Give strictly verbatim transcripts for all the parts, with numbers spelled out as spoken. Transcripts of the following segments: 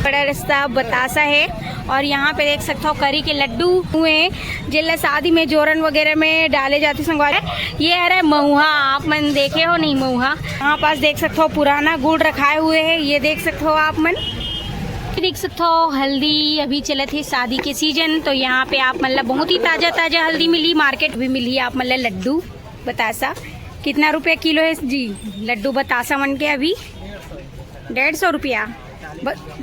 बड़ा रस्ता बतासा है। और यहाँ पे देख सकते हो करी के लड्डू हुए हैं, जेला शादी में जोरन वगैरह में डाले जाते संगवारी। ये हरे महुआ, आप मन देखे हो नहीं महुआ। यहाँ पास देख सकते हो पुराना गुड़ रखाए हुए है, ये देख सकते हो आप मन। देख सकते हो हल्दी अभी चलत है शादी के सीजन, तो यहाँ पे आप मन ला बहुत ही ताजा ताजा हल्दी मिली, मार्केट भी मिली आप मन ला लड्डू बतासा। कितना रुपया किलो है जी लड्डू बतासा मन के? अभी डेढ़ सौ रुपया,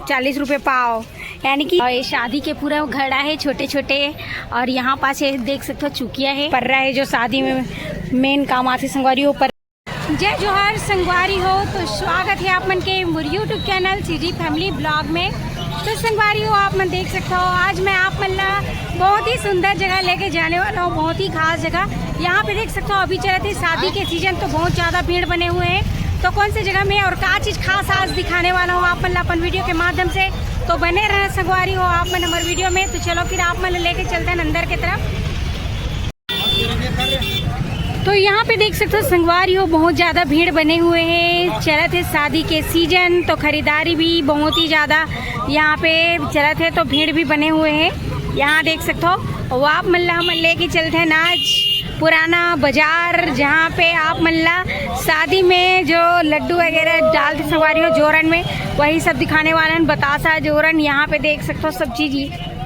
चालीस रुपये पाव। यानी कि और ये शादी के पूरा घड़ा है छोटे छोटे। और यहाँ पास ये देख सकते हो चुकिया है, पर्रा है जो शादी में मेन काम आथे संगवारी हो। पर जय जोहार संगवारी हो, तो स्वागत है आप मन के मोर YouTube channel CG family blog में। तो संगवारी हो, आप मन देख सकते हो आज मैं आप मन ला बहुत ही सुंदर जगह लेके जाने वाला हूँ, बहुत ही खास जगह। यहाँ पे देख सकते हो अभी चलत है शादी के सीजन, तो बहुत ज़्यादा भीड़ बने हुए हैं। तो कौन सी जगह में और का चीज़ खास आज दिखाने वाला हूँ आप मन ला अपन वीडियो के माध्यम से, तो बने रहना संगवारी हो आप मन हमारे वीडियो में। तो चलो फिर आप मन लेके चलते हैं अंदर की तरफ। तो यहाँ पे देख सकते हो संगवारी हो बहुत ज़्यादा भीड़ बने हुए हैं, चलत है शादी के सीजन, तो खरीदारी भी बहुत ही ज़्यादा यहाँ पे चलत है, तो भीड़ भी बने हुए हैं। यहाँ देख सकते हो, वो आप मन ला हमन लेके चलते हैं ना आज पुराना बाजार, जहाँ पे आप मन ला शादी में जो लड्डू वगैरह डालते संगवारी हो जोरन में, वही सब दिखाने वाला है। बतासा जोरन यहाँ पे देख सकते हो सब चीज़।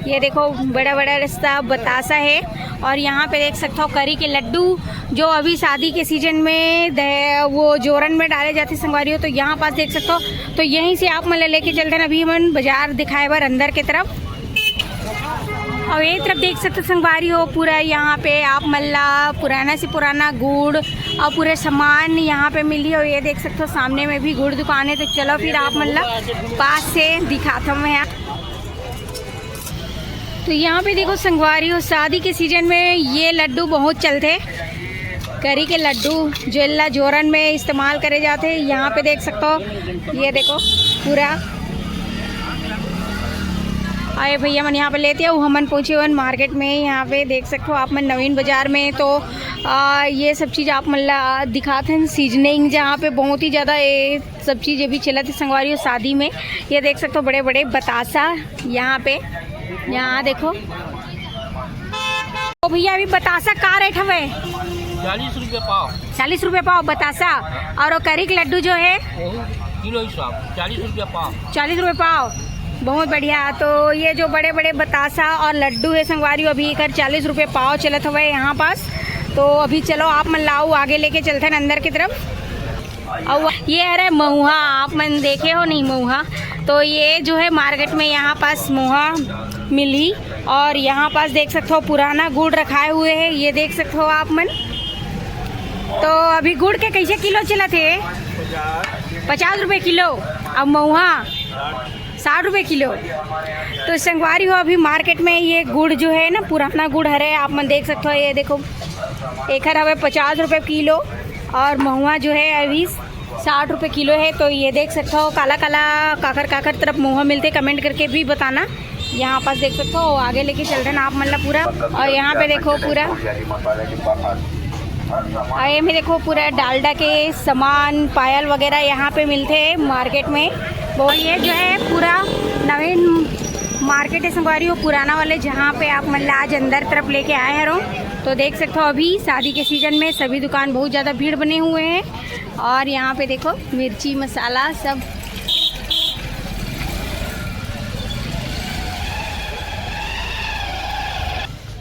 ये देखो बड़ा बड़ा रस्ता बतासा है। और यहाँ पे देख सकते हो करी के लड्डू, जो अभी शादी के सीजन में दे- वो जोरन में डाले जाते संगवारी हो। तो यहाँ पास देख सकते हो, तो यहीं से आप मन ला लेके चलते हैं अभी हमन बाजार दिखाए बर अंदर के तरफ। और ये तरफ देख सकते हो संगवारी हो, पूरा यहाँ पे आप मन ला पुराना से पुराना गुड़ और पूरे सामान यहाँ पे मिली। और ये देख सकते हो सामने में भी गुड़ दुकान है। तो चलो फिर आप मन ला पास से दिखाता हूँ मैं। तो यहाँ पे देखो संगवारी हो, शादी के सीजन में ये लड्डू बहुत चलते, करी के लड्डू जेला जोरन में इस्तेमाल करे जाते। यहाँ पे देख सकते हो, ये देखो पूरा आए भैया मन यहाँ पे लेते हैं। हमन पहुँचे हुए मार्केट में, यहाँ पे देख सकते हो आप मन नवीन बाजार में। तो आ, ये सब चीज़ आप मन ला दिखाते हैं, सीजनिंग जहाँ पे बहुत ही ज़्यादा ये सब चीज़ अभी चलत है संगवारी हो शादी में। ये देख सकते हो बड़े बड़े बतासा यहाँ पे, यहाँ देखो। तो भैया अभी बतासा का रेट हवे? चालीस रुपये पाव। चालीस रुपये पाव बतासा। और वो करी के लड्डू जो है? वो किलो हिसाब चालीस रुपये पाव। चालीस रुपये पाव, बहुत बढ़िया। तो ये जो बड़े बड़े बतासा और लड्डू है संगवारी, अभी एकर चालीस रुपये पाव चलत हवे यहाँ पास। तो अभी चलो आप मन ला आगे लेके चलते हैं अंदर की तरफ। और ये हरे महुआ, आप मन देखे हो नहीं महुआ, तो ये जो है मार्केट में यहाँ पास महुआ मिली। और यहाँ पास देख सकते हो पुराना गुड़ रखाए हुए है, ये देख सकते हो आप मन। तो अभी गुड़ के कैसे किलो चलत है? पचास रुपये किलो। अब महुआ साठ रुपये किलो। तो संगवारी हो, अभी मार्केट में ये गुड़ जो है ना, पुराना गुड़ हरे, आप मन देख सकते हो। ये देखो, एखर हवे पचास रुपये किलो और महुआ जो है अभी साठ रुपये किलो है। तो ये देख सकते हो काला काला काखर काखर तरफ महुआ मिलते, कमेंट करके भी बताना। यहाँ पास देख सकते हो, आगे लेके चल रहे हैं आप मन ला पूरा। और यहाँ पे देखो पूरा, और ये में देखो पूरा डालडा के सामान, पायल वगैरह यहाँ पे मिलते हैं मार्केट में। वो ये जो है पूरा नवीन मार्केट है संगवारी, वो पुराना वाले जहाँ पे आप मन ला आज अंदर तरफ लेके आए हैं। तो देख सकते हो अभी शादी के सीजन में सभी दुकान बहुत ज़्यादा भीड़ बने हुए हैं। और यहाँ पे देखो मिर्ची मसाला सब।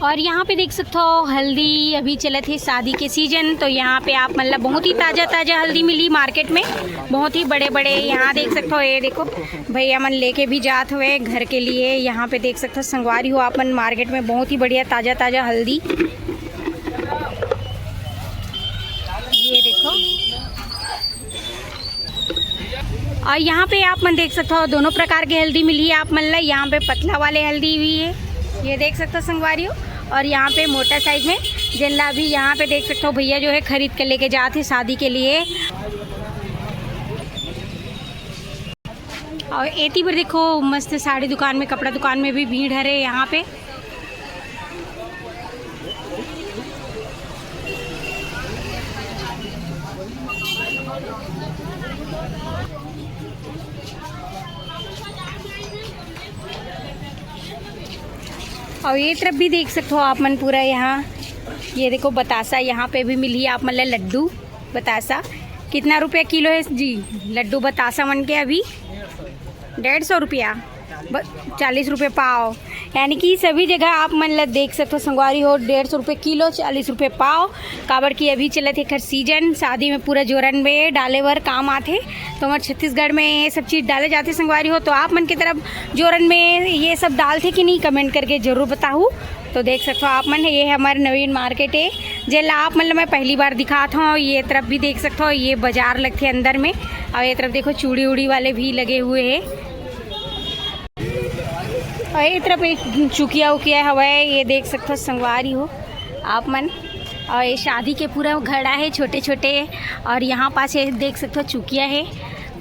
और यहाँ पे देख सकते हो हल्दी अभी चलत है शादी के सीजन, तो यहाँ पे आप मन ला बहुत ही ताज़ा ताज़ा हल्दी मिली मार्केट में, बहुत ही बड़े बड़े। यहाँ देख सकते हो, ये देखो भैया मन लेके भी जात हुए घर के लिए। यहाँ पे देख सकते हो संगवारी हो आप मन, मार्केट में बहुत ही बढ़िया ताज़ा ताज़ा हल्दी। ये देखो, और यहाँ पे आप मन देख सकते हो दोनों प्रकार के हल्दी मिली है आप मन ला। यहाँ पे पतला वाले हल्दी भी है, ये देख सकते हो संगवारी हो। और यहाँ पे मोटा साइज में जेला भी यहाँ पे देख सकते हो भैया जो है खरीद के लेके जाते शादी के लिए। और एती पर देखो मस्त साड़ी दुकान में, कपड़ा दुकान में भी भीड़ हरे यहाँ पे। और ये तरफ भी देख सकते हो आप मन पूरा यहाँ, ये देखो बतासा, यहाँ पे भी मिली आप मन ला लड्डू बतासा। कितना रुपया किलो है जी लड्डू बतासा मन के? अभी डेढ़ सौ रुपया, ब-, चालीस रुपये पाव। यानी कि सभी जगह आप मन ला देख सकते हो संगवारी हो, डेढ़ सौ रुपये किलो, चालीस रुपये पाव। काबर कि अभी चलत हे एखर सीजन, शादी में पूरा जोरन में डाले बर काम आथे। तो हमर छत्तीसगढ़ में ये सब चीज़ डाले जाते संगवारी हो। तो आप मन के तरफ जोरन में ये सब डालथे कि नहीं, कमेंट करके जरूर बताहू। तो देख सकते हो आप मन, ये हमर नवीन मार्केट है, जेला आप मन ला मैं पहली बार दिखात हूँ। ये तरफ भी देख सकते हो, ये बाजार लगथे अंदर में। और ये तरफ देखो, चूड़ी उड़ी वाले भी लगे हुए हैं। और ये तरफ एक चुकिया उकिया हवय, ये देख सकते हो संगवारी हो आप मन। और ये शादी के पूरा घड़ा है छोटे छोटे। और यहाँ पास ये देख सकते हो चुकिया है।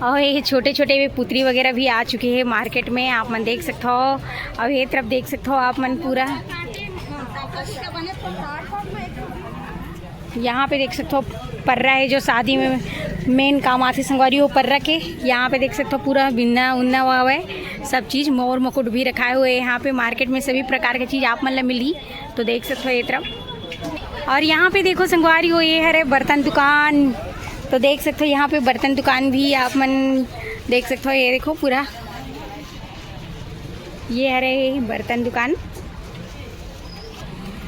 और ये छोटे छोटे भी पुतरी वगैरह भी आ चुके हैं मार्केट में, आप मन देख सकते हो। और ये तरफ देख सकते हो आप मन पूरा, यहाँ पे देख सकते हो पर्रा है, जो शादी में मेन काम आथे संगवारी हो पर्रा के। यहाँ पे देख सकते हो पूरा बिन्ना उन्ना हुआ है, सब चीज़, मोर मुकुट भी रखाए हुए हैं। यहाँ पे मार्केट में सभी प्रकार की चीज़ आप मन ला मिली। तो देख सकते हो ये तरफ। और यहाँ पे देखो संगवारी हो, ये हरे बर्तन दुकान। तो देख सकते हो यहाँ पे बर्तन दुकान भी आप मन देख सकते हो। ये देखो पूरा, ये हरे बर्तन दुकान।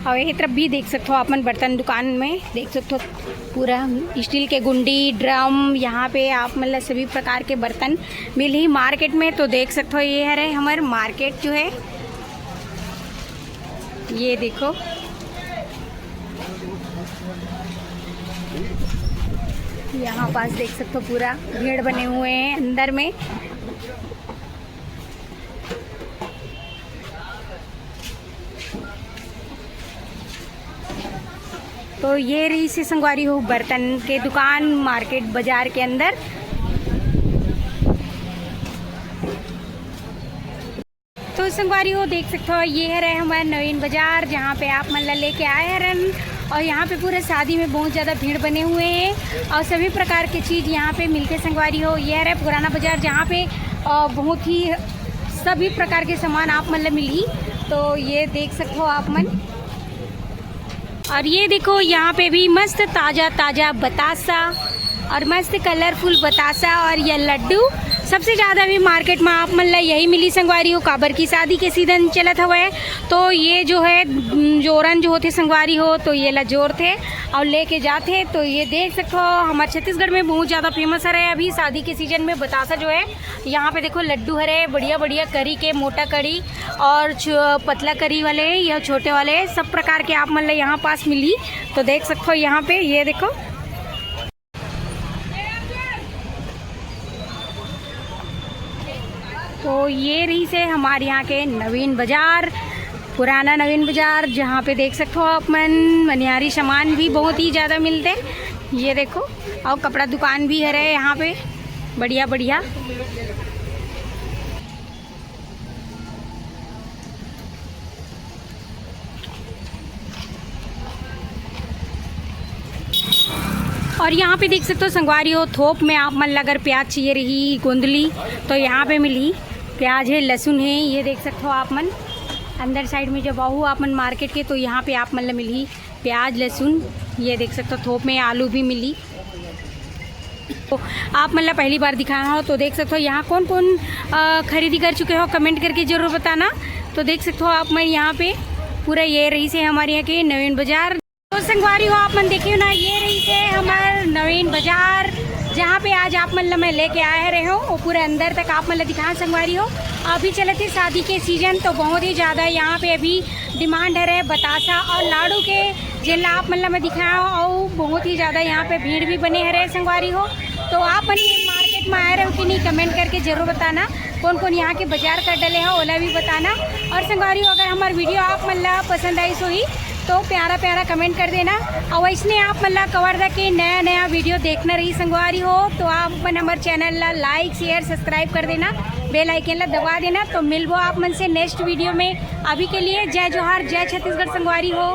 और ये तरफ भी देख सकते हो आप मन बर्तन दुकान में देख सकते हो पूरा स्टील के गुंडी, ड्रम, यहाँ पे आप मन ला सभी प्रकार के बर्तन मिलही मार्केट में। तो देख सकते हो ये हरे हमर मार्केट जो है, ये देखो, यहाँ पास देख सकते हो पूरा भीड़ बने हुए हैं अंदर में। तो ये रहिसे संगवारी हो बर्तन के दुकान मार्केट बाजार के अंदर। तो संगवारी हो देख सकते हो, ये हरे हमर नवीन बाजार, जहाँ पे आप मन ला लेके आए हरन। और यहाँ पे पूरे शादी में बहुत ज़्यादा भीड़ बने हुए हैं और सभी प्रकार के चीज़ यहाँ पे मिलते संगवारी हो। ये हरे पुराना बाजार, जहाँ पे अ, बहुत ही सभी प्रकार के सामान आप मन ला मिलही। तो ये देख सकते हो आप मन। और ये देखो, यहाँ पे भी मस्त ताज़ा ताज़ा बतासा और मस्त कलरफुल बतासा और ये लड्डू। सबसे ज़्यादा भी मार्केट में आप मन ला यही मिली संगवारी हो, काबर की शादी के सीजन चलत हवय। तो ये जो है, उम, जोरन जो होथे संगवारी हो, तो ये ला जोरथे और लेके जाथे। तो ये देख सकते हो, हमारे छत्तीसगढ़ में बहुत ज़्यादा फेमस हरे अभी शादी के सीजन में बतासा जो है। यहाँ पे देखो लड्डू हरे, बढ़िया बढ़िया करी के, मोटा करी और छु-, पतला करी वाले या छोटे वाले, सब प्रकार के आप मन ला यहाँ पास मिली। तो देख सकते हो यहाँ पे, ये देखो। तो ये रहिसे हमारे यहाँ के नवीन बाजार, पुराना नवीन बाजार, जहाँ पे देख सकते हो आप मन मनिहारी सामान भी बहुत ही ज़्यादा मिलथे। ये देखो, और कपड़ा दुकान भी हरे यहाँ पे, बढ़िया बढ़िया। और यहाँ पे देख सकते हो संगवारी हो, थोक में आप मन ला अगर प्याज चाहिए रही, गोंदली, तो यहाँ पे मिलही। प्याज है, लहसुन है, ये देख सकते हो आप मन। अंदर साइड में जब आहू आप मन मार्केट के, तो यहाँ पे आप मन ला मिलही प्याज, लहसुन। ये देख सकते हो थोक में आलू भी मिली। तो आप मन ला पहली बार दिखाया हो, तो देख सकते हो यहाँ कौन कौन अ, खरीदी कर चुके हो, कमेंट करके जरूर बताना। तो देख सकते हो आप मन यहाँ पे पूरा, ये रहिसे हमारे यहाँ के नवीन बाजार। तो संगवारी हो, आप मन देखियो ना, ये रहिसे हमार नवीन बाजार, जहाँ पे आज आप मन ला मैं लेके आए रहे हो। वो पूरे अंदर तक आप मन ला दिखाया संगवारी हो। अभी चलत हे शादी के सीजन, तो बहुत ही ज़्यादा यहाँ पे अभी डिमांड हरे बतासा और लाडू के, जेला आप मन ला मैं दिखाया हूँ, और बहुत ही ज़्यादा यहाँ पे भीड़ भी बने हरे संगवारी हो। तो आप मन ये मार्केट में आए रहो कि नहीं, कमेंट करके जरूर बताना। कौन कौन यहाँ के बाजार कर डले हो, ओला भी बताना। और संगवारी हो, अगर हमार वीडियो आप मन ला पसंद आई होही, तो प्यारा प्यारा कमेंट कर देना। और वैसने आप मन ला कवर्धा के नया नया वीडियो देखना रही संगवारी हो, तो आप मन हमार चैनल ला लाइक, शेयर, सब्सक्राइब कर देना, बेल आइकन ला दबा देना। तो मिलबो आप मन से नेक्स्ट वीडियो में। अभी के लिए जय जोहार, जय छत्तीसगढ़ संगवारी हो।